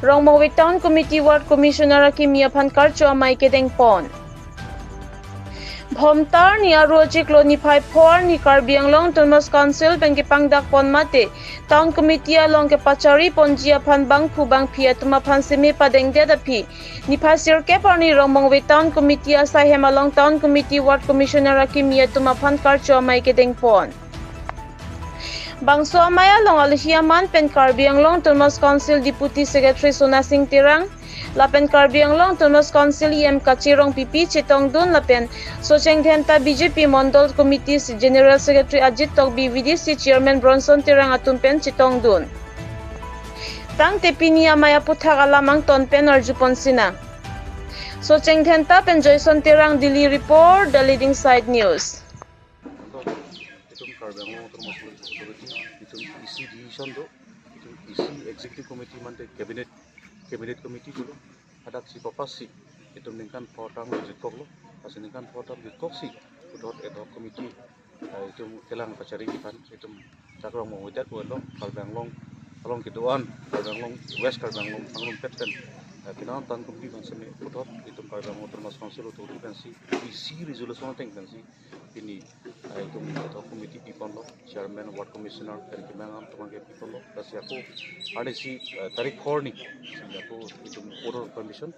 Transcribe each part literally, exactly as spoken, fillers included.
Rongmongve Town Committee Ward Commissioner akimi aphan karcho amei kedengpon. Bhomta arni Aru achiklo niphai pho arni Karbi Anglong Autonomous Council pen kepangdakpon mate Town Committee along kepachariponji aphan bangphu bangphi atum aphan seme padengdet aphi niphai sirkep arni Rongmongve Town Committee asaihem along Town Committee Ward Commissioner akimi atum aphan karcho amei kedengpon. Bangso amei along alohi aman pen Karbi Anglong Autonomous Council Deputy Secretary Sona Sing Terang, lapen Karbi Anglong Autonomous Council E M Kache Rongpipi chetongdun lapen Socheng Dhenta B J P Mondol Committee General Secretary Ajit Tokbi, V D C Chairman Bronson Terang atum pen chetongdun. Tangte pini amei aputhak alam angton pen arjupon sinang. Socheng Dhenta pen Joyson Terang, Delhi Report, The Leading Side News. Itum Karbi Anglong Autonomous Council Authority, itum E C decision do, itum E C Executive Committee mante Cabinet, Cabinet Committee dolo, hadak si papas si, itum ningkan pho term jitkoklo, lasi ningkan pho term jitkoksi, puthot ad hoc committee, eh, itum kelang pachari aphan, itum dak Rongmongve dak along, Karbi Anglong, along kedo-an, Karbi Anglong, West Karbi Anglong, Tangrum pet pen, eh, pinang Town Committee aphan seme, puthot, itum Karbi Anglong Autonomous Council Authority aphan si, E C resolution ateng aphan si, pini, eh, itum ad hoc committee piponlo, chairman, ward commissioner, pen kemang atum aphan ke piponlo, lasi ako, arni si, eh, tarik pho arni, si ako itum order permission,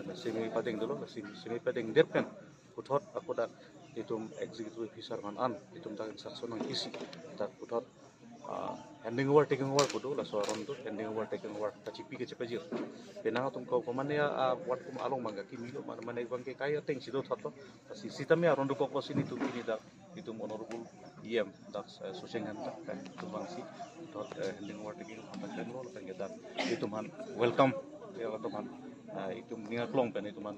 lasi seme padengdolo, lasi seme padengdet pen, puthot ako dak itum executive officer aphan an, itum dak instruction nangkisi, dak puthot, ah, handing over, taking over kedo, laso aron do, handing over, taking over, kachipi kachepajir. Penang atum ko, ko mane, ah, ward kum along abang ke kimilo, mane, mane abang ke kai ateng si dothotlo, lasi sitame aron dokoklo si nelitum pini dak, itum honorable E M, dak, eh, Socheng Dhenta, eh, itum abang si, thot, eh, handing over taking over, dak kan lo, lapen ke dak, itum aphan welcome, ya, itum aphan, eh, itum ning aklong pen itum aphan,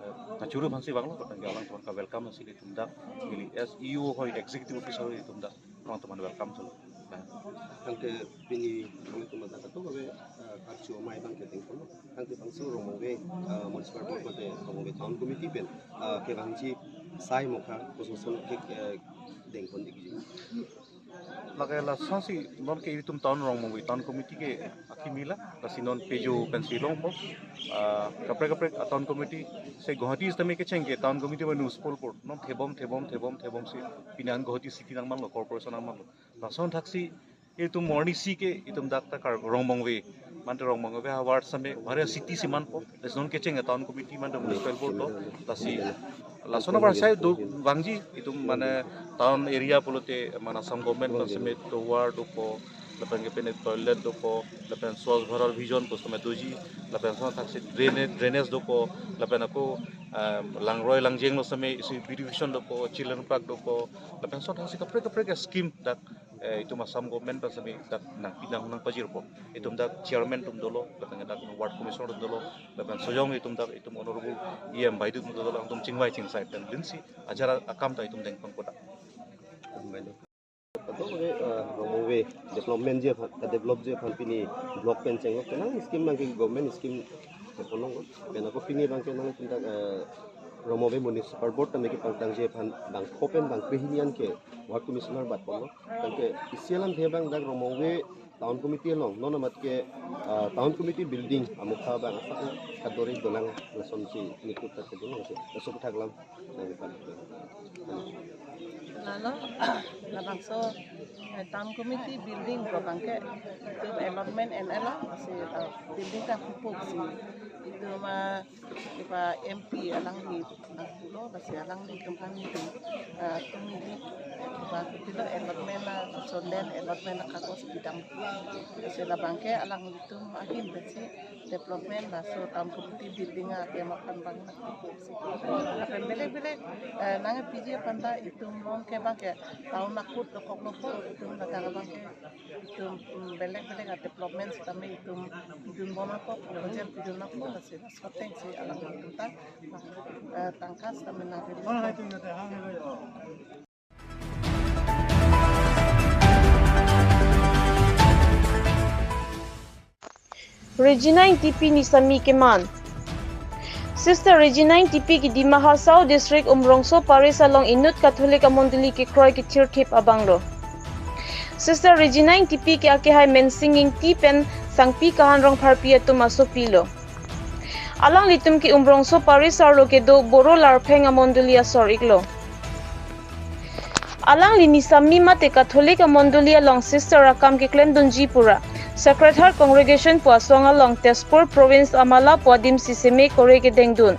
eh, kachuru aphan si vanglo, lapen ke alangtum aphan ka welcome si itum dak, ili as E O hoi, executive officer hoi itum dak, alangtum aphan welcome solo. Nah. Tangte pini kami teman dak kato kami, eh, karcho amei abang kedengponlo. Tangte bangso Rongmongve, eh, Municipal Board mate Rongmongve Town Committee pen, eh, kevangji sai mokha koson koson ke, eh, dengpon ikji. Lake lasonsi non ke itum town Rongmongve Town Committee ke akimi la, lasi non pejo pensi longpo. Ah, kaprek kaprek a Town Committee, se Guwahati sitame kecheng ke Town Committee ba Municipal Board, non thebom, thebom, thebom, thebom si, pini an Guwahati city nangmanlo, corporation nangmanlo. Lason thaksi itum morning si ke itum dak ta Kar Rongmongve, mante Rongmongve ha ward same, ward city si manpo, lasi non kecheng a Town Committee mante Municipal Board lo, lasi lason abar sai do vangji itum mane town area pulote mane Assam government pen seme tovar dopo, lapen ke pine toilet dopo, lapen Swachh Bharat Vision pu seme doji, lapen son thaksi drainage, drainage dopo, lapen ako, ah, langroi langjeng lo seme isi beautification dopo, children park dopo, lapen son thaksi kaprek kaprek scheme dak, eh, itum Assam government pen seme dak nangpi nang nangpajirpo. Itum dak chairman atum dolo, lapen dak ward commissioner atum dolo, lapen sojong itum dak itum honorable E M Baidu atum dolo, alangtum chingvai chingsai pen linsi ajar akam ta itum dengpon kodak. Kato ke, eh, Rongmongve development ji aphan, eh, develop ji aphan pini block pen chenglo, penang scheme abang ke government scheme keponlonglo. Pen ako pini abang ke nangtum dak, eh, Rongmongve Municipal Board tame kepangtangji aphan bangpho pen bangkre hini an ke ward commissioner batponlo. Tangte isi alamthe abang dak Rongmongve Town Committee along, non amat ke, ah, Town Committee building amokha abang asak kadori dolang, lasonsi nikut ta kedolongsi, laso aputhak alam nangpan. Lalo, labangso, eh, Town Committee building pu abang ke, itum allotment en-elo, lasi, eh, building ta hupuk si, itum, ah, iba M P alangli nangpulo, lasi alangli atum aphan itum, ah, tumili, iba kutilo allotment, ah, lason land allotment akagos bidam. Lasi labang ke alanglitum ahin pensi development laso Town Committee building akemak aphan abang nangpupo si. Lapen belek belek, eh, nangpiji aphan ta itum non ke abang ke town akut dokoklo po, itum ladak abang ke itum, mm, belek belek a development sitame itum dunbom ako, project pidun ako, lasi laso ateng si alangtum ta, eh, tangka sitame nang-release. Regina Ingtipi nesami keman. Sister Regina Ingtipi ke Dima Hasao District Umrongso Parish along inut Catholic amondoli kekroi kethirthip abanglo. Sister Regina Ingtipi ke akehai Mensing Ingti pen Tangpi Kahan Rongpharpi atum asopilo. Alanglitum ke Umrongso Parish arlo kedo Boro Larpheng amondoli asor iklo. Alangli Nisami mate Catholic amondoli along sister akam keklemdunji pura Sacred Heart Congregation pu asong along Tezpur Province Amala pu adim si semei kore kedengdun.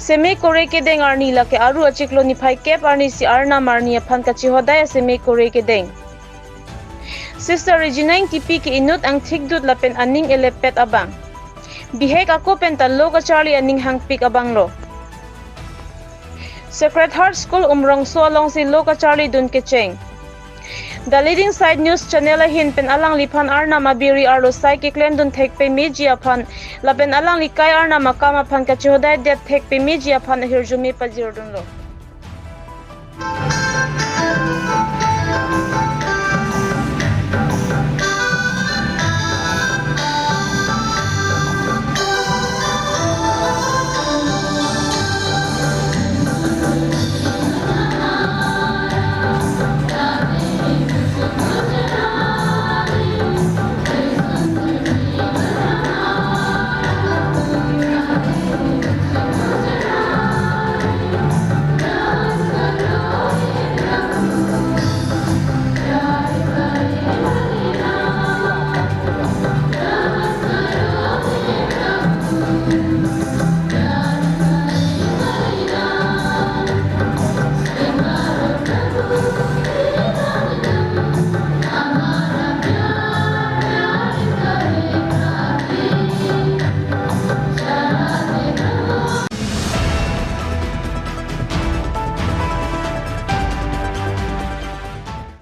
Semei kore kedeng arni lake Aru achiklo niphai kep arni si Arnam arni aphan kachihodai asemei kore kedeng. Sister Regina Ingtipi ke inut angthikdut lapen aning elepet abang. Bihek ako penta lo kacharli aning hangpik abanglo. Sacred Heart School Umrongso alongsi lo kacharlidun kecheng. The Leading Side News Channel ahin pen alangliphan Arnam abiri arlo sai keklemdun thekpemeji aphan lapen alangli kai Arnam akam aphan kachihodai det thekpemeji aphan ahirjume pajirdunlo.